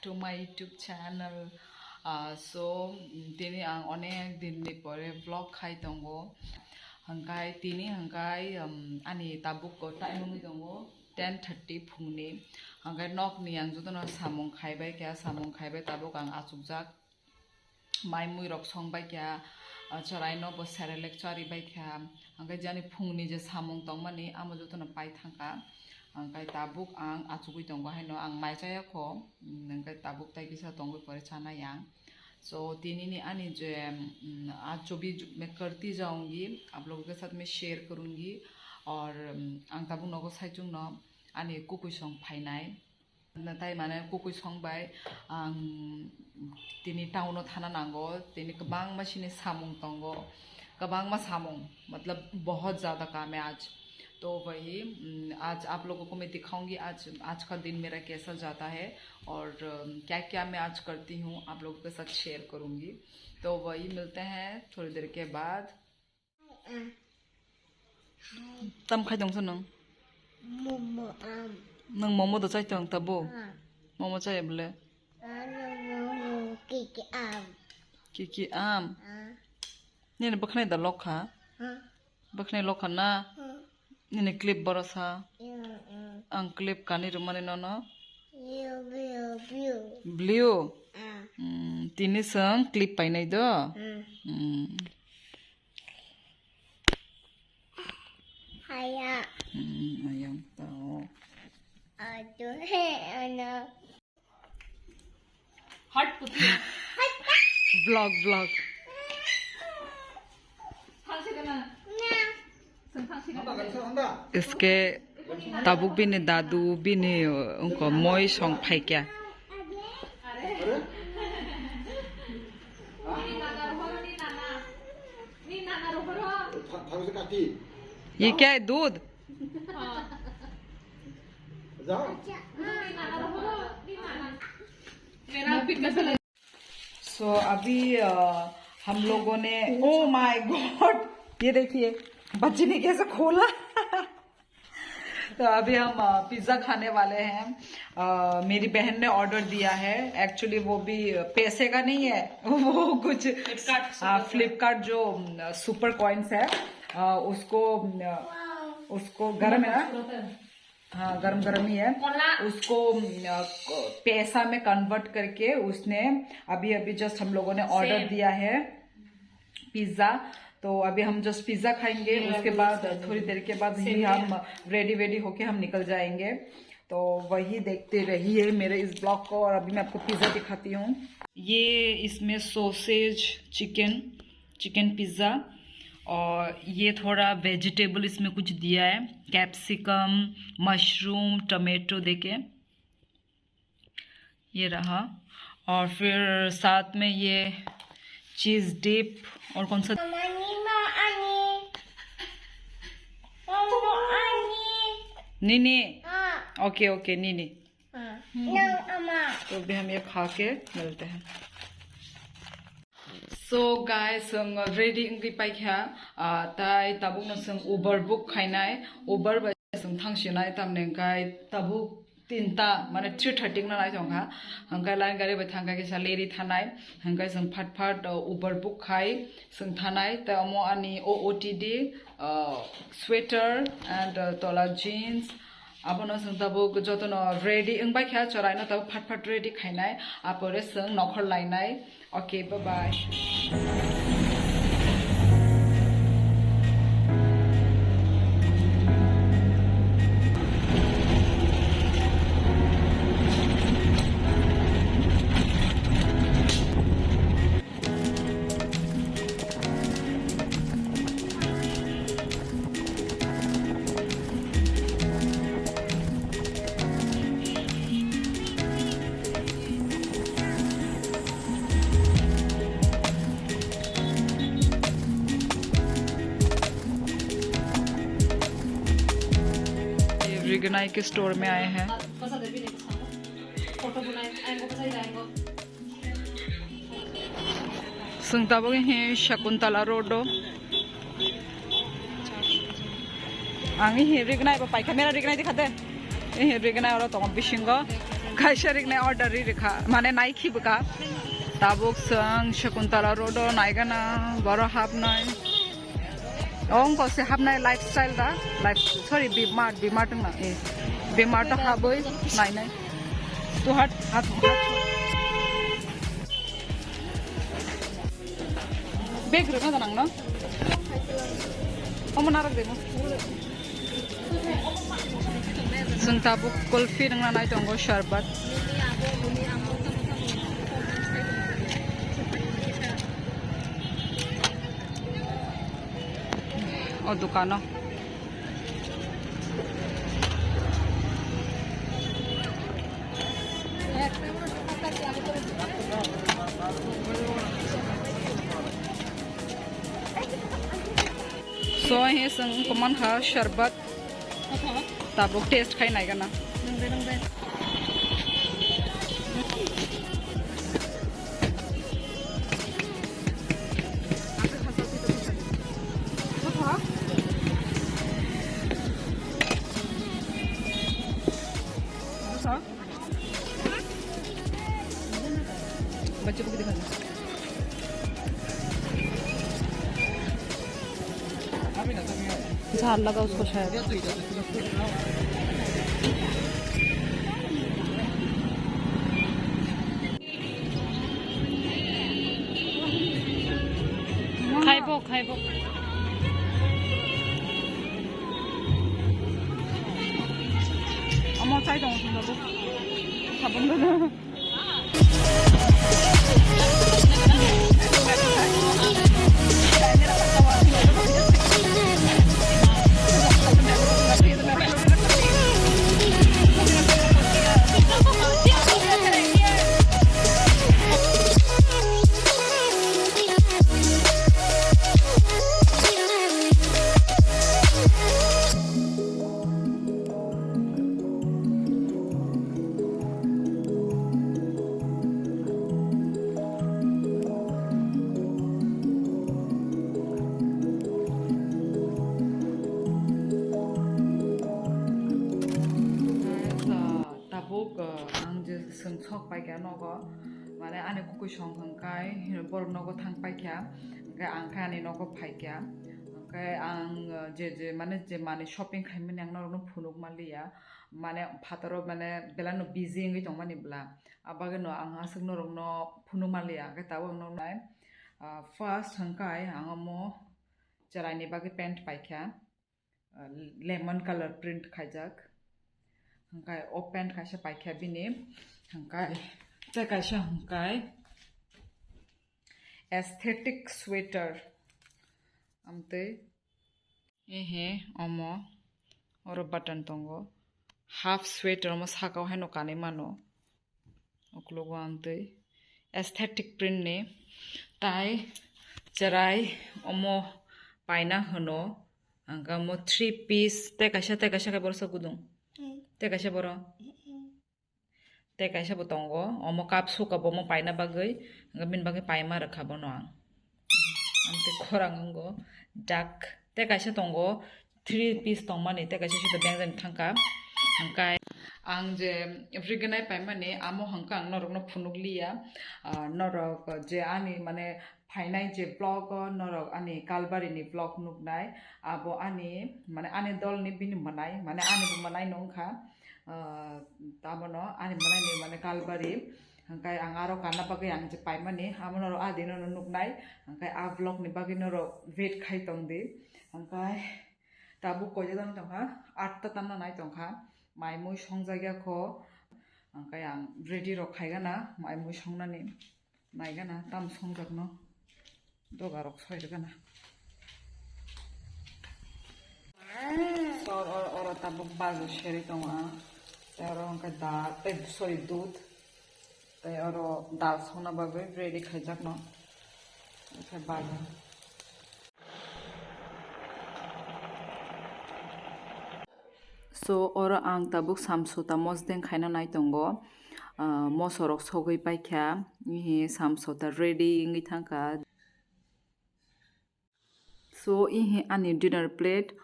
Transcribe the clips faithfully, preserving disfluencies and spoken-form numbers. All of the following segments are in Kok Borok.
To my YouTube channel. Ah, so, mm, tini ang onek din ni pore vlog khai tongo. Hangkai tini hangkai, um, ani tabuk ko time wngwi tongo ten thirty phungni. Hangkai nok ni ang jotono samung khaibai kha, samung khaibai tabuk ang achukjak. Mai mui rok song bai kha, ah, chwrai no bo Cerelac chari bai kha. Hangkai jani phungni je samung tongmani amo jotono pai thangkha. Hangkai tabuk ang achugwi tongo haino ang mai chaya kho. Mm, hingke tabuk tai kisa tongwi pore chanai ang. So, tini ni ani je, mm, आज जो भी मैं करती जाऊंगी, आप लोगों के साथ मैं share करूंगी। और, mm, ang tabuk nogo saichung no ani kukui song phainai. Tai mane kukui song bai ang tini town o thana nango, tini kwbangma sini samung tongo, kwbangma samung, मतलब बहुत ज्यादा काम है आज। तो वही, उम, आज आप लोगों को मैं दिखाऊंगी आज, आज का दिन मेरा कैसा जाता है और, अम, क्या क्या मैं आज करती हूँ, आप लोगों के साथ share करूंगी। तो वही मिलते हैं थोड़ी देर के बाद। Tam khai tong nung? Momo am. Nung momo do chai tong tabo? Ah. Momo chai bole? Ano momo kiki am. Kiki am? Ah. Nini bwkhnai da lokha? Ah. Bwkhnai lokha na? Ah. Nini clip borosa? Yeah, ah. Ang clip kani rwmani nono? Blue, blue, blue. Blue? Ah. Hmm, tini swng clip painai do? Ah. Hmm. Haya. Hmm, ayang tao. Aduh, he, ano. Hot putih. Vlog, vlog. इसके tabuk bini dadu bini ungko moi song phaikya. ये क्या है, दूध? So अभी, अ, हम लोगों ने, oh my God, ये देखिए बच्ची ने कैसे खोला। तो अभी हम, अ, पिज़्ज़ा खाने वाले हैं। अ, मेरी बहन ने ऑर्डर दिया है, एक्चुअली वो भी पैसे का नहीं है, वो कुछ, Flipkart, हाँ, Flipkart। फ्लिपकार्ट जो, अम, सुपर कॉइन्स है, अ, उसको, अम, उसको गर्म है ना? हाँ, गरम गरम ही है। उसको, अम, अ, पैसा में कन्वर्ट करके उसने अभी अभी जस्ट हम लोगों ने ऑर्डर दिया है पिज़्ज़ा। तो अभी हम जस्ट पिज़्ज़ा खाएंगे, उसके बाद थोड़ी देर के बाद ही हम रेडी वेडी होके हम निकल जाएंगे। तो वही देखते रहिए मेरे इस ब्लॉग को और अभी मैं आपको पिज़्ज़ा दिखाती हूँ। ये इसमें सॉसेज, चिकन, चिकन पिज़्ज़ा, और ये थोड़ा वेजिटेबल इसमें कुछ दिया है, कैप्सिकम, मशरूम, टमेटो देके। ये रहा। और फिर साथ में ये चीज़ डिप और कौन सा? Mama, Nima, Ani. Mama, Ani. Nini। हाँ। ओके, ओके, नीनी। हाँ। हम्म। No, अम्मा। तो अभी हम ये खा के मिलते हैं। So guys, ang ready wngwi paikha, ah, tai tabukno chwng Uber book khainai, Uber bai chwng thangsinai, tamni hwnkhe tabuk tinta, mane three thirty wngna nai tongkha, hwnkhe line gari bai thangkha kisa leri thanai, hwnkhe chwng phat phat, ah, Uber book khai chwng thanai, tei omo ani O O T D, ah, sweater and, ah, tola jeans, abono chwng tabuk jotono ready wngbai kha, choraino tabuk phat phat ready khainai, apore chwng nokhor lainai. Okay, bye bye. ये रिगनाई के स्टोर में आए हैं। Chwng tabuk he Shakuntala Road o. Ang he rignai bo paikha, mera rignai dikha de. He rignai oro tongo bisingo. Kaisa ringnai order ri rikha, mane nai khibwkha. Tabuk chwng Shakuntala road o naigana, boro hapnai. Ongko se hapnai lifestyle da, life, sorry, B-Mart, B-Mart wngna, eh. B-Mart o habwi nainai. Tu hat, hat, hat. Bag rwkha da nangno? Omo narwk de mo. Chwng tabuk kulfi nangna nai tongo, sharbat. O dukano. So, he chwng kwmankha sharbat. Tabuk taste khai naigana. बच्चों को भी दिखा दो। झाग लगा उसको शायद। खाइबो, खाइबो। Amo chai tongo thung tabuk. Sabun dana. Tabuk, uh, ang je chwng sok paikha nogo, mane ani kwkwi song hwnkhai borok nogo thang paikha, hwnkhe ang khe ani nogo phaikha, hwnkhe ang, uh, je je mane je mani shopping khaimani ang norokno phunuk manliya, mane phataro mane belai no busy wngwi tongmani bwla, abagwino ang aswk norokno phunuk manliya, hwnkhe tabuk ang norokno, uh, first hwnkhai ang omo chwraini bagwi pant paikha. Uh, lemon color print khaijak. Hwnkhe o pant kaisa paikha bini. Hwnkhe tei kaisa hwnkhe aesthetic sweater. Amtwi ehe omo oro button tongo. Half sweater omo saka o haino kanwi mano. Uklogo ang twi aesthetic print ni tai chwrai omo paina hwno, ang omo three piece tei kaisa tei kaisa khe borok gudung tei kaisa borok tei kaisa bo tongo omo cup suka bo omo paina bagwi, ang bini bagwi paima rwkha bono ang. Ang tei khorang wngo dark tei kaisa tongo three piece tongmani tei kaisa sita beng jani thangkha. Hwnkhe ang je rignai paimani amo hwnkhe ang norokno phunukliya. Ah, norok je ani mane phainai je vlog o norok ani Kalbarini vlog nuknai, abo ani mane ani dolni bini mwnai, mane ani bo mwnai no wngkha. Ah, tabono ani mwnaini mane Kalbari. Hwnkhe ang aro kana bagwi ang je paimani amo norok adino no nuknai. Hwnkhe a vlog ni bagwi norok wait khai tongdi. Hwnkhe tabuk koijak tongkha, atta tamna nai tongkha, mai mui songjak ya kho. Hwnkhe ang ready rok khaigana mai mui songnani, naigana tam songjakno, doga rok soi rwgana. So, oro, oro tabuk bajo seri tongo ang. Tei oro hwnkhe dal, eh, sorry, dudh. Tei oro dal songna bagwi ready khaijakno. Hwnkhe bajo. So, oro ang tabuk samsota mosdeng khaina nai tongo. Ah, mosorok sogwi paikha, ihi samsota ready wngwi thangkha. So, ihi ani dinner plate.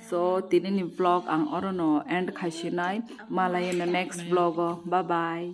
So, tinini vlog ang orono end khaisinai. Malai in the next vlog o. Bye bye.